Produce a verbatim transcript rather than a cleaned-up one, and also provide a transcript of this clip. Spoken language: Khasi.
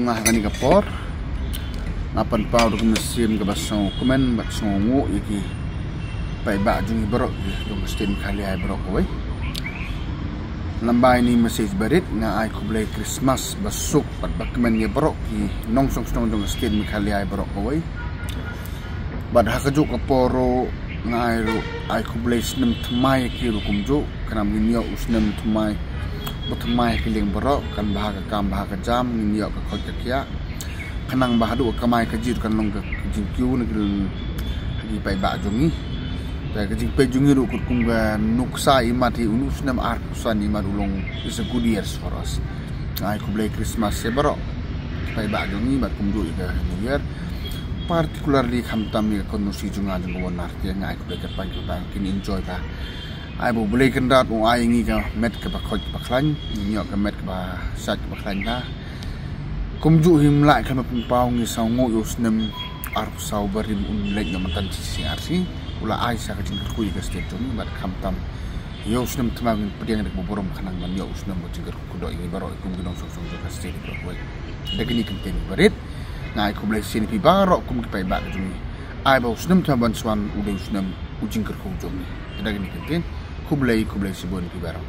Nga ha kane ka por nga pynpaw da ka mynsiem kaba sngewkmen bad sngewbha ïa ki paidbah jong ngi baroh ki jong ka state Meghalaya baroh kawei. Lyngba ïa ine i message barit nga ai khublei Christmas basuk bad bakmen ïa baroh ki nongshong shnong jong ka state Meghalaya baroh kawei. Bad ha kajuh ka por ruh nga ai ruh ai khublei snem thymmai ïa ki ruh kumjuh, khnang ba ngin ïoh u snem thymmai ba thymmai ha ki liang baroh, kan bha ka kam bha ka jam, ngin ïoh ka khoit ka khiah, khnang ba haduh ka kamai kajih kan long ka jingkiew na ki, ha ki paidbah jong ngi. Te ka jingpeit jong ngi ruh katkum ka nuksa imat hi, une u snem arphew san imat u long is a good year for us. Nga ai khublei Christmas ïa baroh ki paidbah jong ngi bad kumjuh ïa ka New Year, particularly khamtam ïa ka constituency jong nga jong ka Mawlai Nartiang. Nga ai khublei kyrpang kyrpang kin enjoy ta. Ai ba U Blei Kynrad un ai ïa ngi ka met kaba khoit kaba khlaiñ, ngin ïoh ka met kaba shait kaba khlaiñ ta. Kumjuh hi, ym lah khlem pynpaw, ngi sngewnguh ïa u snem arphew saw barim un leit noh mynta shisien arsien. U la ai sa ka jingkyrkhu ïa ka state jong ngi bad khamtam ïa u snem thymmai ngin pdiang da kaba burom khnang ban ïoh u snem ba jingkyrkhu kyrdoh ïa ngi baroh kum ki nongshong shnong jong ka state baroh kawei. Da kine ki kyntien barit nga ai khublei shisien ïa phi baroh kum ki paidbah ka jong ngi. Ai ba u snem thymmai ban sa wan u dei u snem u jingkyrkhu jong ngi. Da kine ki kyntien, khublei, khublei shibun ïa phi baroh.